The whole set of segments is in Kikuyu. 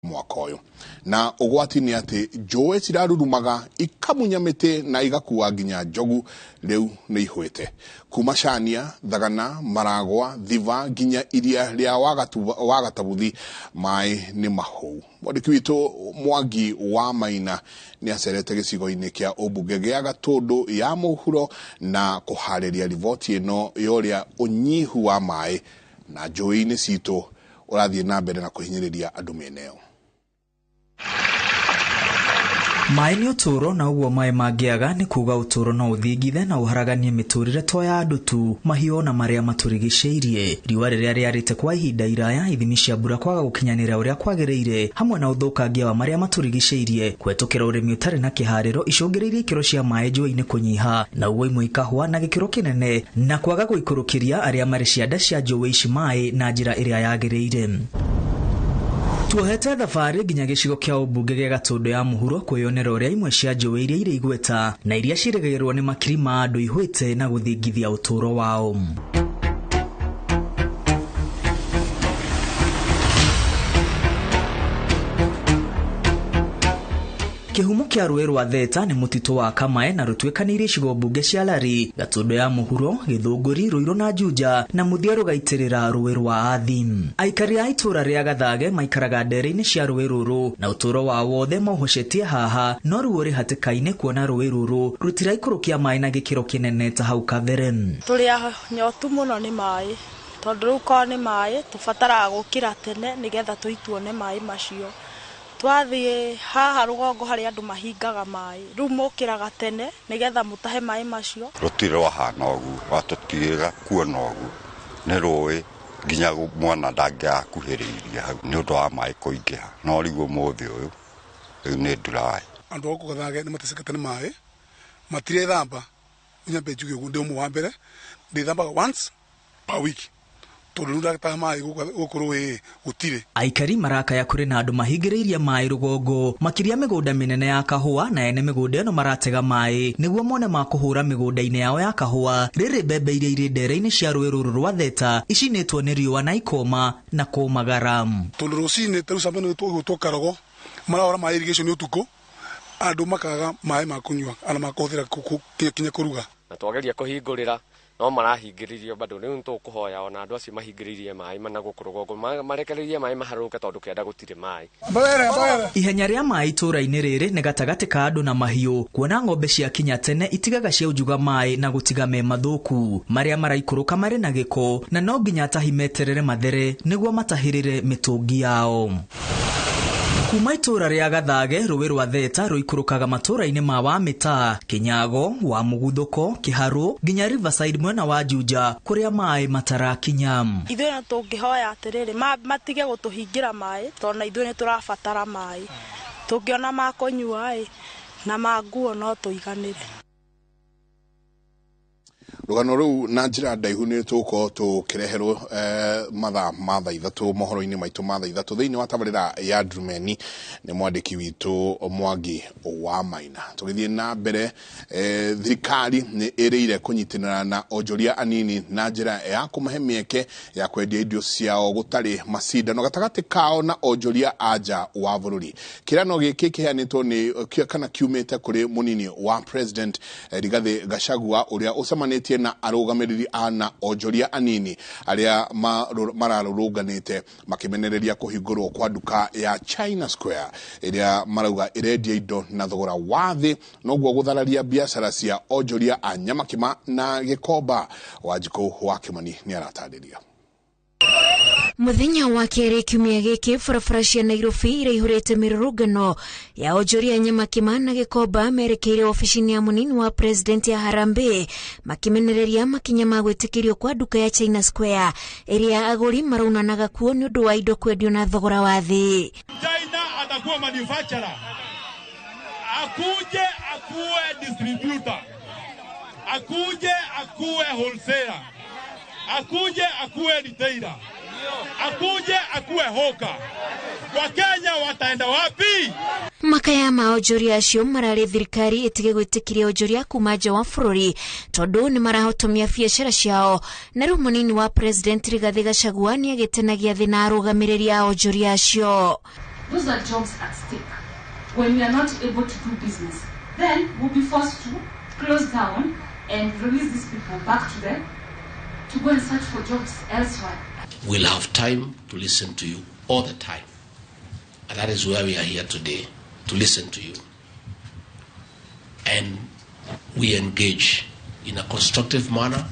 Mwaka ũyũ na ũgwati nĩ atĩ njũĩ cirarurumaga ikamunya mĩtĩ na igakua nginya njogu rĩu nĩ ihwĩte kuma Cania, Thagana, Maragwa, Thiva nginya iria rĩa Wagatabuthi maĩ nĩ mahũu. Mwandĩki witũ Mwangi wa Maina nĩ acerete gĩcigo-inĩ kĩa ũmbunge gĩa Gatũndũ ya mũhuro na kũharĩria riboti ĩno ya ũrĩa ũnyihu wa maĩ na njũĩ-inĩ citũ ũrathiĩ na mbere na kũhinyĩrĩria andũ mĩena ĩyo. Maĩ nĩ ũtũũro na ũguo maĩ mangĩaga nĩ kuga ũtũũro no ũthingithe na ũharaganie mĩtũrĩre to ya andũ tu, mahiũ na marĩa matũrigicĩirie. Riũa rĩrĩa rĩarĩte kwa ihinda iraya, ithimi cia mbura kwaga gũkinyanĩra ũrĩa kwagĩrĩire, hamwe na ũthũkangia wa marĩa matũrigicĩirie, kũhetũkĩra ũrĩmi ũtarĩ na kĩharĩro icũngĩrĩirie ikĩro cia maĩ njũĩ-inĩ kũnyiha, na ũguo imwe ikahũa na gĩkĩro kĩnene na kwaga gũikũrũkĩria arĩa marĩ cianda cia njũĩ ici maĩ na njĩra ĩrĩa yagĩrĩire. Tuohete thabarĩ nginya gĩcigo kĩa ũmbunge gĩa Gatũndũ ya mũhuro kwĩyonera ũrĩa imwe cia njũĩ iria irĩ igweta na iria ciĩrĩgagĩrĩrwo nĩ makiri ma andũ ihwĩte na gũthingithia ũtũũro wao. Kĩhumo kĩa rũĩ rwa Theta nĩ mũtitũ wa Kamae na rũtuĩkanĩirie icigo mbunge cia Lari, Gatũndũ ya mũhuro, Gĩthũngũri, Rũirũ na Juja na mũthia rũgaitĩrĩra rũĩ rwa Athi. Aikari a itũũra rĩa Gathage maikaraga ndere-inĩ cia rũĩ rũrũ na ũtũũro wao wothe maũhocetie haha, no rĩu ũrĩ hatĩka-inĩ kuona rũĩ rũrũ rũtiraikũrũkia maĩ na gĩkĩro kĩnene ta hau kabere. Tũrĩ anyotu mũno nĩ maĩ, tondũ rĩu korwo nĩ maĩ tũbataraga gũkĩra tene nĩgetha tũituone maĩ macio. Twathiĩ haha rũgongo harĩa andũ mahingaga maĩ, rĩu mũkĩraga tene nĩgetha mũtahe maĩ macio. Rũtirĩ rwahana ũguo, watũtigĩra kuona ũguo nĩ rũĩ nginya mwana ndangĩakuhĩrĩirie hau nĩ ũndũ wa maĩ kũingĩha, no rĩu ũmũthĩ ũyũ rĩu nĩ dry. Andũ a gũkũ Gathage nĩ matecekete nĩ maĩ, matirethamba, nyambe njuge ũguo ndĩ ũmwe wa mbere, ndĩthambaga once per week. Tondũ rĩu ndagĩtaha maĩ gũkũ rũĩ gũtirĩ. Aikari marakaya kũrĩ na andũ mahingĩrĩirie maĩ rũgongo makĩria mĩgũnda mĩnene ya kahũa na ene mĩgũnda ĩno maratega maĩ nĩguo mone ma kũhũra mĩgũnda-inĩ yao ya kahũa. Rĩrĩ mbembe iria irĩ ndere-inĩ cia rũĩ rũrũ rwa Theta icinĩtwo nĩ riũa na ikoma na kũmagara. Tondũ rũcinĩ ta rĩu camba ĩno ĩgwĩtwo Karogo marahũra maĩ irrigation ũtukũ, andũ makaga maĩ ma kũnyua ana ma kũhũthĩra kinya kũruga. Na twageria kũhingũrĩra no marahingĩrĩrio bado rĩu nĩtũkũhoya ona andũ acio mahingĩrĩirie maĩ mana gũkũ rũgongo marekereirie maĩ maharũrũke tondũ kĩanda gũtirĩ maĩ. Ihenya rĩa maĩ itũũra-inĩ rĩrĩ nĩ gatagatĩ ka andũ na mahiũ, kuona ng'ombe cia kinya tene itigaga ciaunjuga maĩ na gũtiga me mathũku marĩa maraikũrũka marĩ na gĩko, na no nginya atahi meterere mathere nĩguo matahĩrĩre mĩtũngi yao. Kuma itũũra rĩa Gathage rũĩ rwa Theta rũikũrũkaga matũũra-inĩ ma Wamĩtaa, Kĩnyago, wa Mũguthũko, Kĩharũ nginya Riverside mwena wa Juja kũrĩa maĩ matarakinya. Ithuĩ no tũngĩhoya atĩrĩrĩ, matige gũtũhingĩra maĩ tondũ na ithuĩ nĩ tũrabatara maĩ. Tũngĩona ma kũnyua-ĩ na ma nguo no tũiganĩre. Rũgano rũu na njĩra ndaihu nĩ tũgũkorwo tũkĩreherwo mathaa ma thaa ithatũ mohoro-inĩ maitũ ma thaa ithatũ thĩinĩ wa tabarĩra ya Ndrumeni nĩ mwandĩki witũ Mwangi wa Maina. Tũgĩthiĩ na mbere, thirikari nĩ ĩrĩire kũnyitanĩra na onjoria anini na njĩra ya kũmahe mĩeke ya kwendia indo ciao gũtarĩ macindano gatagatĩ kao na onjoria a nja wa bũrũri. Kĩrano gĩkĩ kĩheanĩtwo nĩ kana kiumĩte kũrĩ mũnini wa President Rigathĩ Gachagua ũrĩa ũcemanĩtie na arũgamĩrĩri a na onjoria anini arĩa mararũrũnganĩte makĩmenereria kũhingũrwo kwa nduka ya China Square ĩrĩa marauga ĩrendia indo na thogora wa thĩ, noguo gũthararia biacara cia onjoria a Nyamakima na Gĩkomba. Wanjikũ wa Kĩmani nĩ aratarĩria. Mũthenya wa kerĩ kiumia gĩkĩ barabara cia Nairobi iraihũrĩte mĩrũrũngano ya onjoria Nyamakima na Gĩkomba merekeire obici-inĩ ya mũnini wa president ya Harambee makĩmenereria makinya ma gwĩtĩkĩrio kwa nduka ya China Square ĩrĩa agũri maraunanaga kuo nĩ ũndũ wa indo kwendio na thogora wa thĩ. China atakuwa manufacturer, akuje akuwe distributor, akuje akuwe wholesaler, akuje akuwe retailer, akuje akuwe hawker. Wakenya wataenda wapi? Makaya ma onjoria acio mararĩ thirikari ĩtige gwĩtĩkĩria onjoria kuma nja wa bũrũri tondũ nĩ marahotomia biacara ciao, na rĩu mũnini wa president Rigathĩ Gachagua nĩ agĩte na gĩathĩ na arũgamĩrĩri a onjoria acio. Those are jobs at stake. When we are not able to do business, then we'll be forced to close down and release these people back to them to go and search for jobs elsewhere. We'll have time to listen to you all the time. And that is where we are here today, to listen to you. And we engage in a constructive manner,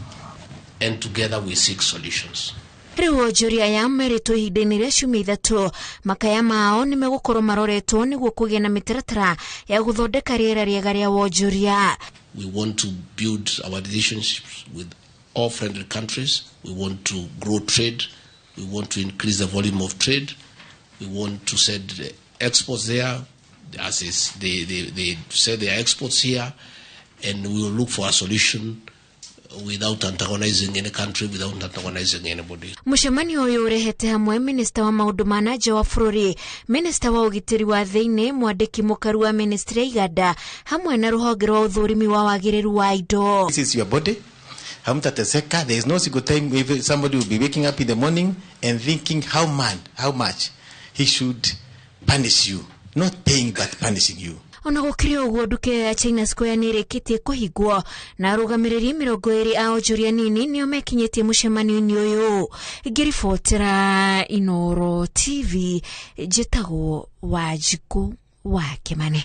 and together we seek solutions. Rĩu onjoria aya merĩtwo ihinda-inĩ rĩa ciumia 3 makaya mao nĩ megũkorwo maroretwo nĩguo kũgĩa na mĩtaratara ya gũthondeka rĩera rĩega rĩa wonjoria. We want to build our relationships with all friendly countries. We want to grow trade. We want to increase the volume of trade. We want to send exports there, as is they send their exports here, and we will look for a solution without antagonizing any country, without antagonizing anybody. Mũcemanio ũyũ ũrehete hamwe minista wa maũndũ ma na nja wa bũrũri, minista wa ũgitĩri wa thĩinĩ, mwandĩki mũkaru wa ministry ya iganda, hamwe na rũhonge rwa ũthũrimi wa wagĩrĩru wa indo. This is your body. Hamtateseka. There is no single time if somebody will be waking up in the morning and thinking how much he should punish you. Not paying but punishing you. Ona gũkĩrĩ ũguo nduka ya China Square nĩ ĩrĩkĩtie kũhingwo na arũgamĩrĩri 20 a onjoria nini nĩo mekinyĩtie mũcemanio-inĩ ũyũ. Ngĩribotera Inooro TV, njĩtagwo Wanjikũ wa Kĩmani.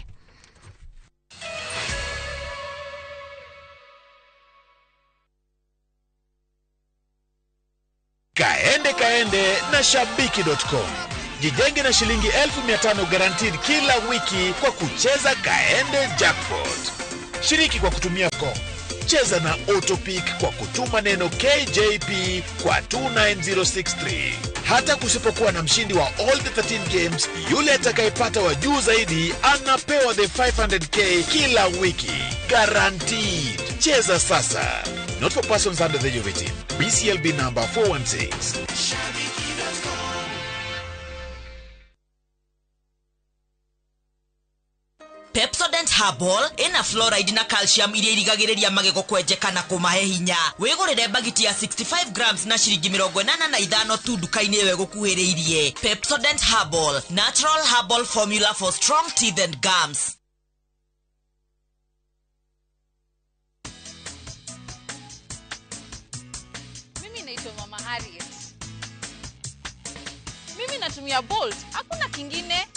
Kaende kaende na shabiki.com. Jijenge na shilingi 1500 guaranteed kila wiki kwa kucheza Kaende Jackpot. Shiriki kwa kutumia com. Cheza na autopick kwa kutuma neno KJP kwa 29063. Hata kusipokuwa na mshindi wa all the 13 games, yule atakayepata wa juu zaidi anapewa the 500k kila wiki. Guaranteed. Cheza sasa. Not for persons under the age of 18. BCLB number 416. Pepsodent Herbal ina fluoride na calcium iria irigagĩrĩria magego kwenjeka na kũmahe hinya. Wĩgũrĩre bagiti ya 65 grams na ciringi 85 tu nduka-inĩ ĩyo ĩgũkuhĩrĩirie. Pepsodent Herbal, natural herbal formula for strong teeth and gums. Mimi naitwa Mama Harriet. Mimi natumia Bolt, hakuna kingine.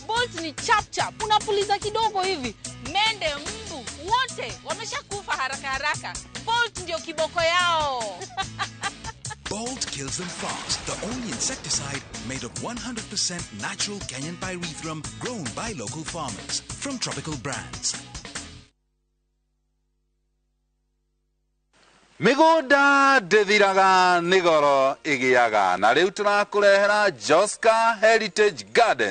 Bolt ni chap chap, unapuliza kidogo hivi, mende, mbu, wote wameshakufa haraka haraka. Bolt ndio kiboko yao. Bolt kills them fast, the only insecticide made of 100% natural Kenyan pyrethrum grown by local farmers from Tropical Brands. Mĩgũnda ndĩthiraga nĩ goro ĩgĩaga na rĩu tũrakũrehera Joska Heritage Garden.